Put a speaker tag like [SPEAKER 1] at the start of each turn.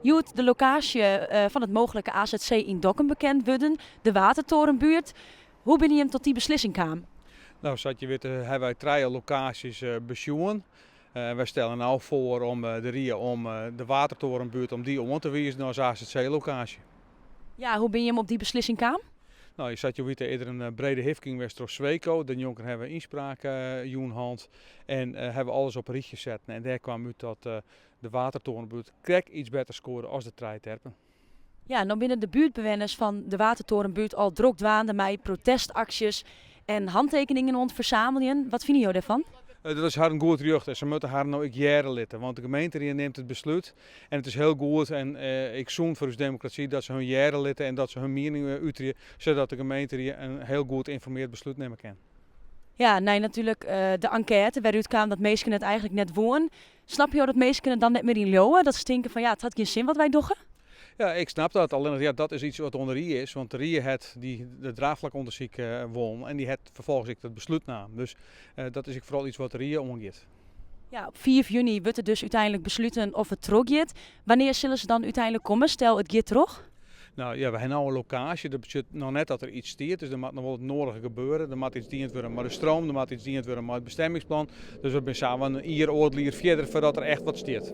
[SPEAKER 1] Hjoed de lokaasje fan it mooglike azc yn Dokkum bekend wurden, de Watertorenbuert. Hoe binne jim tot dy beslissing kaam?
[SPEAKER 2] No, sa't je witte hawwe wy trije lokaasjes besjoen. Wy stelle no foar om de rie om de Watertorenbuert om dy oan te wizen as azc-lokaasje.
[SPEAKER 1] Ja, hoe binne jim op dy beslissing kaam?
[SPEAKER 2] No, sa't jo witte is der in brede hifking west troch Sweco. Dêrnjonken hawwe we ynspraak jûn hân en hawwe we alles op in rychje setten. En dêr kwam út dat de Watertorenbuert krekt iets better skoarde as de Trije Terpen.
[SPEAKER 1] Ja, no binne de buertbewenners fan de Watertorenbuert al drok dwaande mei protestaksjes en hantekeningen oan it fersameljen. Wat fine jo dêrfan?
[SPEAKER 2] Dat is harren goed rjocht en se moatte harren no ek hearre litte, want de gemeenterie nimt it beslút en it is hiel goed en ek sûn foar ús demokrasy dat se hun hearre litte en dat se hun miening uterje, sadat de gemeenterie in hiel goed ynformeard beslút nimme kin.
[SPEAKER 1] Ja, nei natuerlik de enkête wêrút kaam dat minsken it eigentlik net woenen. Snappe jo dat minsken it dan net mear yn leauwe? Dat se tinke fan ja, it hat gjin sin wat wy dogge?
[SPEAKER 2] Ja, ik snap dat. Allinnich ja, dat is iets wat oan de rie is. Want de rie hat dy, dat draachflakûndersyk wollen en dy hat ferfolgens ek dat beslút naam. Dus dat is ek foaral iets wat de rie oangiet.
[SPEAKER 1] Ja, op 5 juny wurdt der dus úteinlik besluten oft it trochgiet. Wannear sille se dan úteinlik komme? Stel it giet troch.
[SPEAKER 2] No ja, we ha no in lokaasje. Dat betsjut noch net dat der iets stiet. Dus der moat noch wol it nodige gebeure. Der moat iets dien wurde mei de stroom, der moat iets dien wurde mei it bestemmingsplan. Dus we binne sa in jier, oardel jier fierder foardat der echt wat stiet.